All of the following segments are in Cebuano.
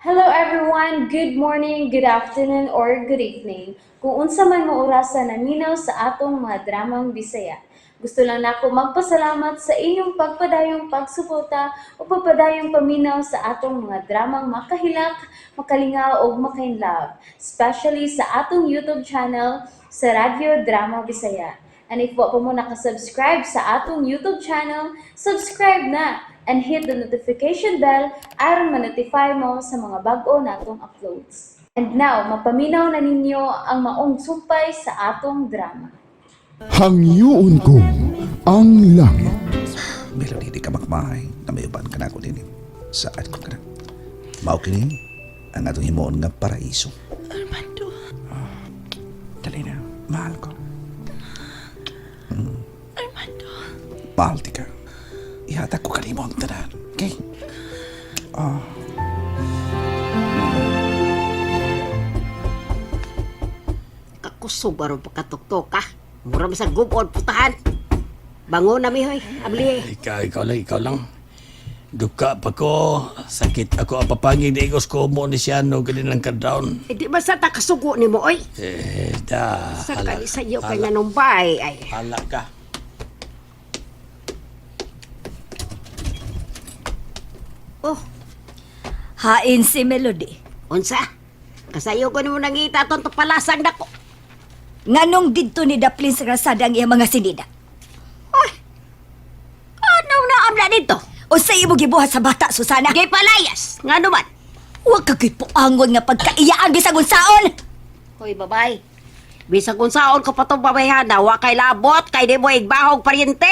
Hello everyone! Good morning, good afternoon, or good evening. Kung unsa man mo orasa naminaw sa atong mga dramang Bisaya. Gusto lang nako magpasalamat sa inyong pagpadayong pagsuporta o pagpadayong paminaw sa atong mga dramang makahilak, makalingaw ug makainlove, especially sa atong YouTube channel sa Radyo Drama Bisaya. And if wa pa mo nakasubscribe sa atong YouTube channel, subscribe na and hit the notification bell aron ma-notify mo sa mga bag-o natong uploads. And now, mapaminaw na ninyo ang maong sumpay sa atong drama. Hangyoon ko ang langit. Melody, di ka makmahay na may uban ka na ako din. Saan ko ka na? Mao kini ang atong himuon nga paraiso. Armando. Dali na, mahal ko. Armando. Mahal ti ka. Ihatag ko kanimo ang tanan. Okay? Kakusog aron pagkatuktok ka. Mura man sa gubon putahan. Bangon na mi hoy, abli. Ikaw, ikaw lang, ikaw lang. Duka pa ko, sakit ako ang papangig ni Igos ko mo ni siya no, ganun lang ka down. Eh, di ba sa takasugo nimo oy? Eh, da. Sa hala- kani sa iyo hala- kanya numbay ay. Hala ka. Oh, Hain si Melody. Unsa? Kasayo ko nimo nangita atong tupalasang dako. Nganong didto ni Daplin sa krasada ang iyang mga sinida? Oy. Ano na amla dito? O sa imo gibuhat sa bata, Susana? Gipalayas. Ngano man? Huwag ka puangon nga pagkaiyaan bisag unsaon! Hoy babay. Bisag unsaon ko patong babayhana, wa kay labot kay di mo igbahog paryente.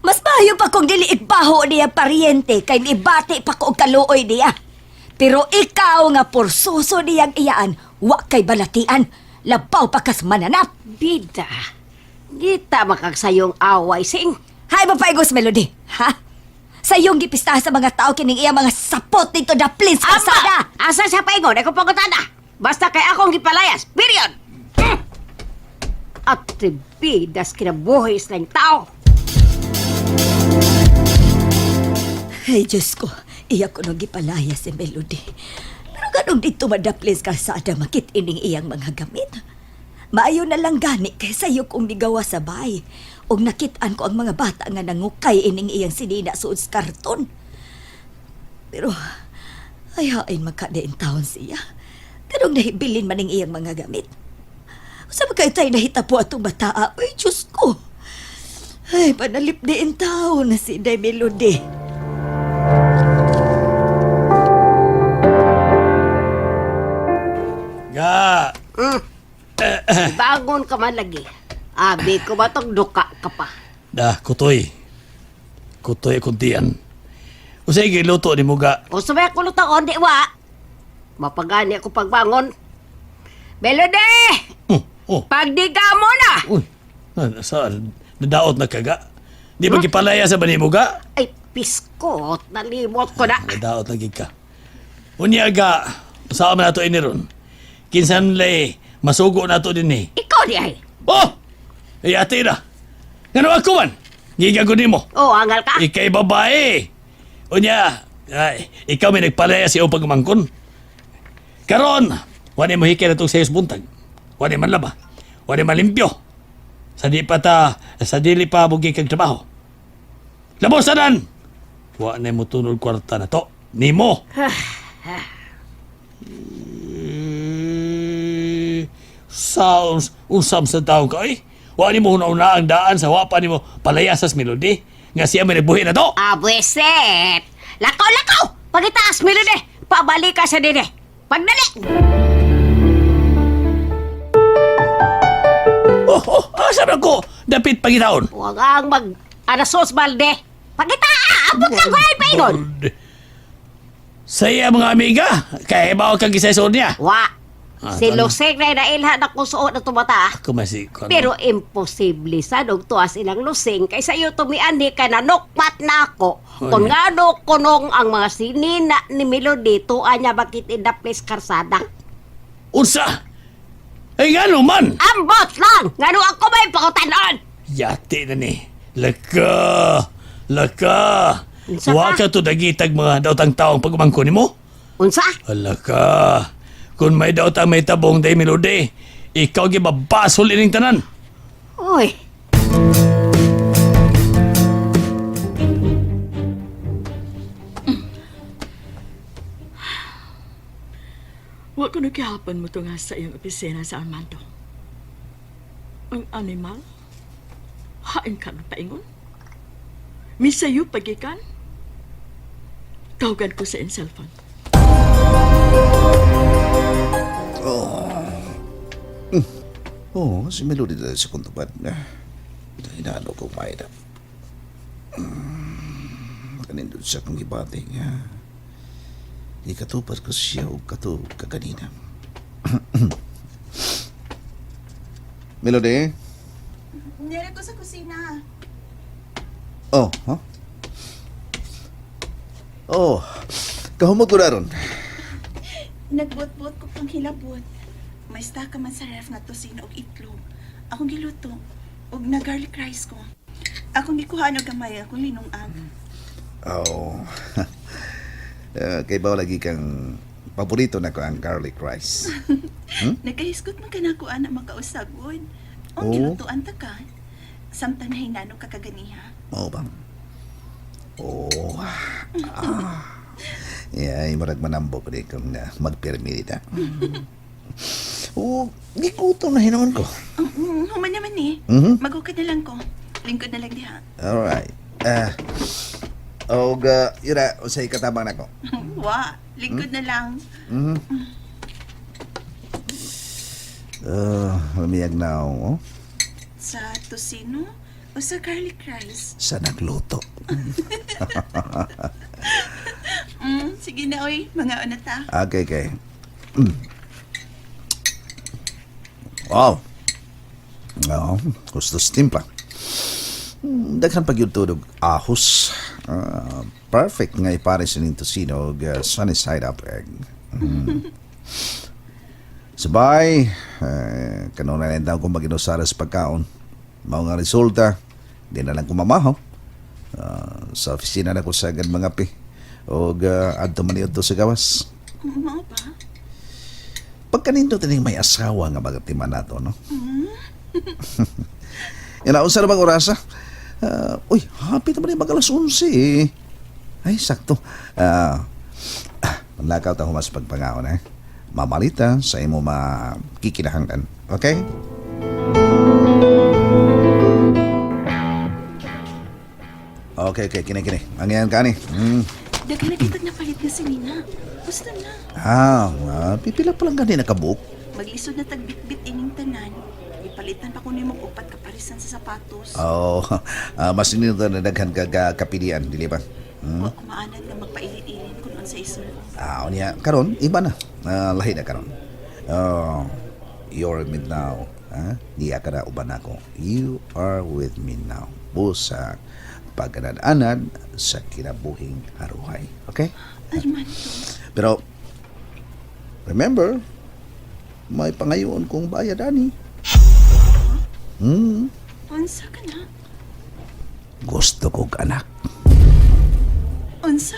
Mas maayo pa kung dili igbaho niya paryente kay ibati pa ko og kaluoy niya. Pero ikaw nga porsuso niyang iyaan, wa kay balatian. Labaw pa kas mananap. Bida. Gita makagsayong away sing. Hay mapaigos, Melody, ha? Sa iyong gipistahan sa mga tao kining iya mga sapot dito Daplin sa kalsada. Asa Asa siya paingon? Ako pangutana. Basta kay akong gipalayas. Period. At bidas kinabuhi sa tao. Ay, Diyos ko, iya ko nung gipalaya si Melody. Pero ganong dito madaplis ka sa makit ining iyang mga gamit. Maayo na lang gani kay sayo kong migawa sa bay. Og nakit-an ko ang mga bata nga nangukay ining iyang sinina suod sa karton. Pero, ay hain magkadain taon siya. Ganong nahibilin man ning iyang mga gamit. Sa mga tayo nahitapo atong bataa, ay Diyos ko. Ay, panalip din taon na si Day Melody. Ga, Bangon ka man lagi. Abi ko ba tong duka ka pa? Da, kutoy. Kutoy akong tiyan. Usay giluto ni Muga. O sumay ko lutaon, di wa. Mapagani ako pagbangon. Melody! Oh, oh, Pagdiga mo na! uy. Ah, saan? Nadaot na kaga. Di ba gipalaya sa ba ni Muga? Ay, piskot. Nalimot ko na. Nadaot lagi ka. Unya ga, saan man nato ini ron? Kinsan lay, masugo na to din eh. Ikaw di ay. Oh! Ay, ate na. Ngano ako man? Gigago nimo. Oh, angal ka. Ikay babae. Unya, ay, ikaw may nagpalaya sa iyong pagmangkon. Karon, wala mo hikay na itong sayos buntag. Wala man laba. Wala man limpyo. Sa di pa ta, sa dili pa bugi kag trabaho. Labos tanan! Wa na mo tunod kwarta na to. Nimo! Eh, sa usam sa taong ka eh. Wa ni mo una ang daan sa wa pa nimo palaya sa Melody nga siya may nagbuhi na to. Ah, buweset! Lakaw, lakaw! Pagitaas, Melody! Pabalik ka sa dine. Pagdali! Oh, oh, asa man ko dapit pagitaon. Huwag ang mag... Anasos, balde! Pagita! Abot lang ko ay paingon! Sa iya mga amiga, kay bawo kang gisayson niya. Wa! Ah, Si ano? Luseng na inailhan ako suot na tumata. Ako man si kuno. Pero imposible sa og tuas ilang lusing kay sa iyo tumiani ka na nukpat na ako. Oh, Kung yeah. ngano kunong ang mga sinina ni Melody tuwa niya bakit in the place karsada. Unsa? Ay ngano man? Ambot lang! Ngano ako may pakutanon? Yati na ni. Laka. Laka. Unsa Wa ka? ka to dagitag mga daotang taong pagumangko nimo. Unsa? Hala ka. Kung may daot ang may tabong day Melody, ikaw gibabasol ining tanan. Oy, Wa ko nagkihapon mo nga sa iyong opisina sa Armando. Ang animal, hain ka ng paingon. Misayo pagikan. Tawagan ko sa iyong cellphone. Oh, si Melody dahil sa kuntubad na. Hinalo ko maida. Kanindot sa akong gibati nga. Ikatupad ko siya o kato kaganina. Melody? Nere ko sa kusina. Oh, huh? Oh, kahumod ko na ron. Nagbuot-buot ko pang hilabot. May ka man sa ref nga tosino og itlog. Akong giluto og na garlic rice ko. Akong gikuhaan og gamay akong linungag. Oh. Kay ba lagi kang paborito na ko ang garlic rice. Nagkahisgot man ka na ko ana makausagod. Ang Oh. gilutuan ta ka. Samtang nahinano ka kaganiha. Mao ba? Oh. Ah. Yeah, ay murag manambok ni kung na magpirmi ta. Oh, gikutom na hinuon ko. Human naman eh. Magukad na lang ko. Lingkod na lang diha. All right. Ah. Og yun na, unsay katabang nako. Wa, lingkod na lang. Lumiyag na oh. Sa tosino o sa garlic rice. Sa nagluto. Sige na oy, mga una ta. Okay, okay. Wow. Oo, gusto sa timpla. Daghan pag yun tulog ahos. Ah, perfect nga ipares sa tosino og sunny side up egg. Sabay, kanuna na daw kung maginusara sa pagkaon. Mao nga resulta, di na lang kumamahaw. Ah, sa opisina na ko sa agad mga pi. Og adto man to sa gawas. Mao ba? Pagkanindot ining may asawa nga magatiman nato, no? Yan, unsa na bang orasa? Ah, uy, happy naman yung mag alas 11 eh. Ay, sakto. Ah, manlakaw ta humas pagpangaon, eh. Mamalita sa imo makikinahanglan. Okay? Okay, okay. Kini, kini. Ang yan ka ni. Daghan na kitag napalit nga si Nina. Gusto na. Ah, pipila pa lang gani nakabook. Maglisod na tagbitbit ining tanan. Ipalitan pa ko nimo og upat ka parisan sa sapatos. Oh, mas nindot na daghan ka, ka kapilian, dili ba? Wa ko maanad nga magpailin-ilin kun unsa isulod. Ah, unya karon iba na. Ah, lahi na karon. Oh, you're with me now. Ha? Diya ka na uban ako. You are with me now. Busa pagkanad-anad sa kinabuhing haruhay. Okay? Armando, Pero remember, may pangayoon kong bayad ani. Unsa ka na? Gusto kog anak. Unsa?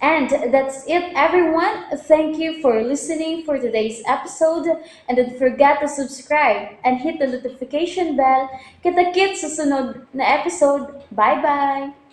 And that's it, everyone. Thank you for listening for today's episode. And don't forget to subscribe and hit the notification bell. Kita-kits sa sunod na episode. Bye-bye!